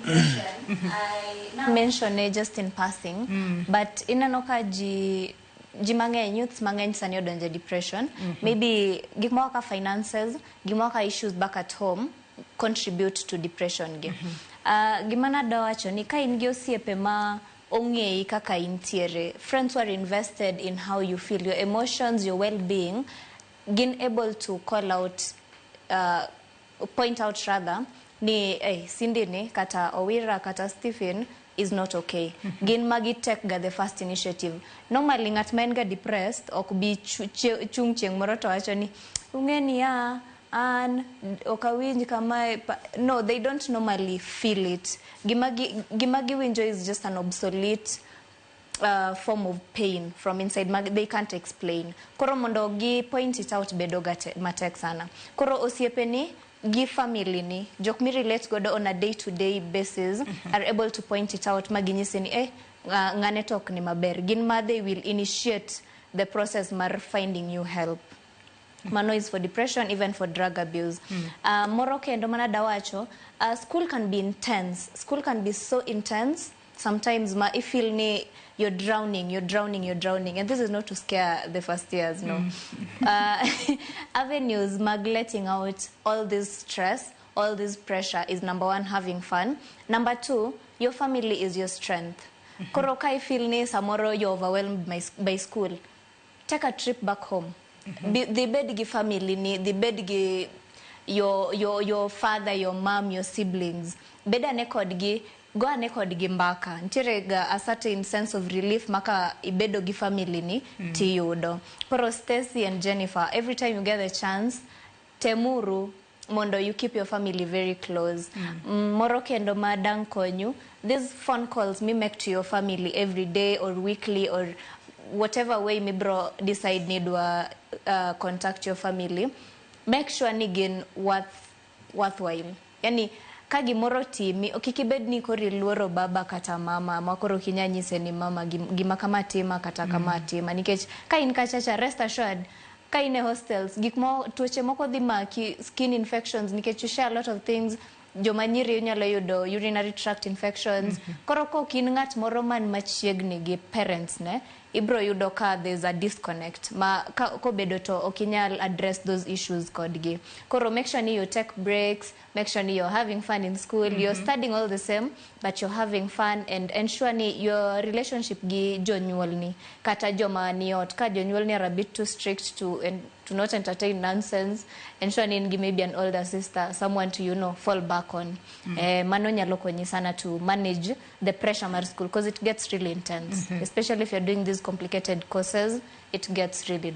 Depression, I mention it just in passing, but ineno ka ji mang'eny, youths mang'eny sani odonjo e depression. Maybe gik moko kaka finances, gik moko kaka issues back at home contribute to depression gi. Gima nadwa wacho ni ka in gi osiepe ma ong'eyi kaka intiere, friends who are invested in how you feel, your emotions, your well-being, gin able to call out, point out rather, ni hey, Cindy ni kata Owira kata Stephen is not okay. Gin magi take ga the first initiative. Normally ng'at ma en ga depressed ok bi chung chieng' moro to wacho ni ung'e ni ya an ok awinj kamae. No, they don't normally feel it. Gima giwinjo is just an obsolete form of pain from inside ma they can't explain. Koro mondo gi point it out bedo ga matek sana. Koro osiepeni gi family ni, jok mi relate godo on a day to day basis, are able to point it out ma ginyisi ni eh, ng'ane to ok ni maber. Gin ma they will initiate the process mar finding you help. Mano is for depression, even for drug abuse. Moro kendo mana dawacho, school can be intense. School can be so intense sometimes ma I feel ni you're drowning, you're drowning, you're drowning. And this is not to scare the first years, no. Avenues mag letting out all this stress, all this pressure is number one, having fun. Number two, your family is your strength. Koro ka I feel ni samoro you're overwhelmed by school, take a trip back home. Dhi bed gi family ni, dhi bed gi your father, your mom, your siblings. Bed ane kodgi, go ane kodgi mbaka. Nitiere ga a certain sense of relief maka ibedo gi family ni tiyudo. Koro Stacy and Jennifer, every time you get the chance, temuru mondo you keep your family very close. Moro kendo ma dang konyu, these phone calls mi make to your family every day or weekly or whatever way mibro decide ni dwa contact your family, make sure ni gin worthwhile. Yani ka gimoro timi, kik ibed ni koro iluoro baba kata mama ma koro ok inyal nyise ni mama gima kama tima kata kama tima, nikech ka in kachacha, rest assured, ka in e hostels, gik mo tuoche moko dhi maki, skin infections, nikech you share a lot of things. Joma nyiri nyalo yudo urinary tract infections. Koro kok in ng'at moro man machiegni gi parents ne, ibro yudo ka there's a disconnect ma ka kobedo to ok inyal address those issues kodgi. Koro make sure ni you take breaks, make sure ni you're having fun in school, you're studying all the same, but you're having fun, and ensure ni your relationship gi jonyuolni kata joma ni ot, ka jonyuolni are a bit too strict to and to not entertain nonsense, ensure ni in gi maybe an older sister, someone to fall back on. Mano nyalo konyi sana to manage the pressure mar school, because it gets really intense, especially if you're doing these complicated courses. It gets really